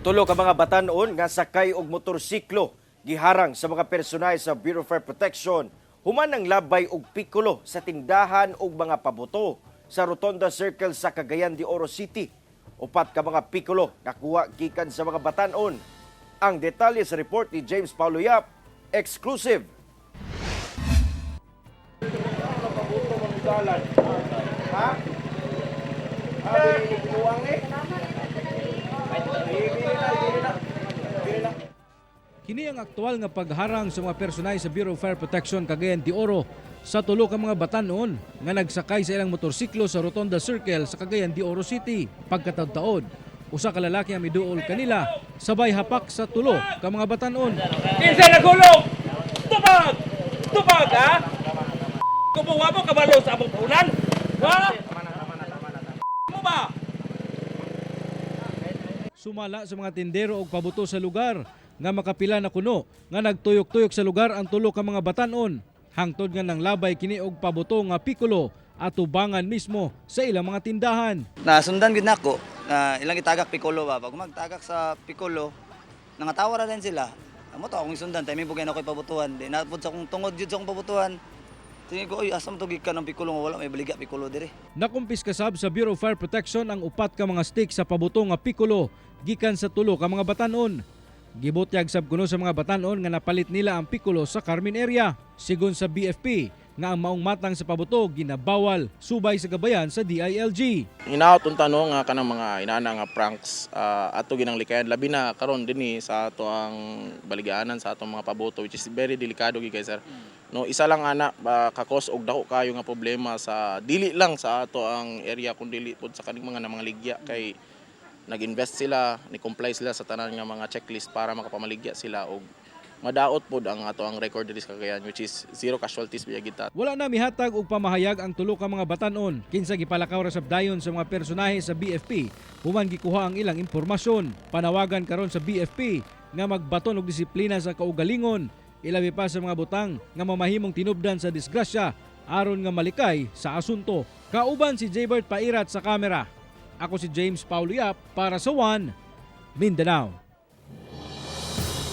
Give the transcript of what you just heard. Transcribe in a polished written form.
Tulo ka mga batan-on nga sakay og motorsiklo giharang sa mga personahe sa Bureau of Fire Protection human ang labay og pikulo sa tindahan og mga paboto sa Rotonda Circle sa Cagayan de Oro City. Upat ka mga pikulo nakuha gikan sa mga batan-on. Ang detalye sa report ni James Paulo Yap, exclusive. Kini ang aktual nga pagharang sa mga personahe sa Bureau of Fire Protection Cagayan de Oro sa tulo ka mga batan-on nga nagsakay sa ilang motorsiklo sa Rotonda Circle sa Cagayan de Oro City. Pagkataod-taod, usa ka lalaki ang miduol kanila sabay hapak sa tulo ka mga batan-on. Kinsa nagulong? Tubag! Tubag, ha? Kumuha mo kabalo sa among punan? Ha? Mo ba? Sumala sa mga tindero og pabuto sa lugar nga makapila na kuno nga nagtuyok-tuyok sa lugar ang tulo ka mga batan-on. Hangtod nga nang labay kini og pabuto nga pikulo at tubangan mismo sa ilang mga tindahan. Nasundan gid nako na ilang itagak piccolo ba. Pag magtagak sa piccolo, nangatawa ra din sila. Amo to akong isundan, timing bugay na ako'y pabutuhan. Di na pud sa akong tungod jud sa akong pabutuhan. Tingin ko, oy, asa man to gikan ang piccolo nga wala may baligya piccolo dire. Nakumpiska sab sa Bureau of Fire Protection ang upat ka mga stick sa pabuto nga pikulo gikan sa tulo ka mga batan-on. Gibutyag sab kuno sa mga batan-on nga napalit nila ang pikulo sa Carmen area. Sigon sa BFP nga ang maong matang sa pabuto ginabawal subay sa gabayan sa DILG. Hinaot unta, no, nga kanang mga inana nga pranks, ato ginang likayan, labi na karon dinhi sa ato ang baligaanan sa atong mga paboto, which is very delikado gid kay, sir, no? Isa lang ana ba kakos og dako kayo nga problema sa dili lang sa ato ang area kun dili pod sa kaning mga namangligya, kay nag-invest sila, ni comply sila sa tanan nga mga checklist para makapamaligya sila og madaot pod ang ato ang record diri sa Cagayan, which is zero casualties biya kita. Wala na mihatag og pamahayag ang tulo ka mga batan-on kinsa gipalakaw ra sab dayon sa mga personahe sa BFP human gikuha ang ilang impormasyon. Panawagan karon sa BFP nga magbaton og disiplina sa kaugalingon, ilabi pa sa mga butang nga mamahimong tinubdan sa disgrasya, aron nga malikay sa asunto. Kauban si Jaybert Pairat sa kamera. Ako si James Paulo Yap para sa One Mindanao.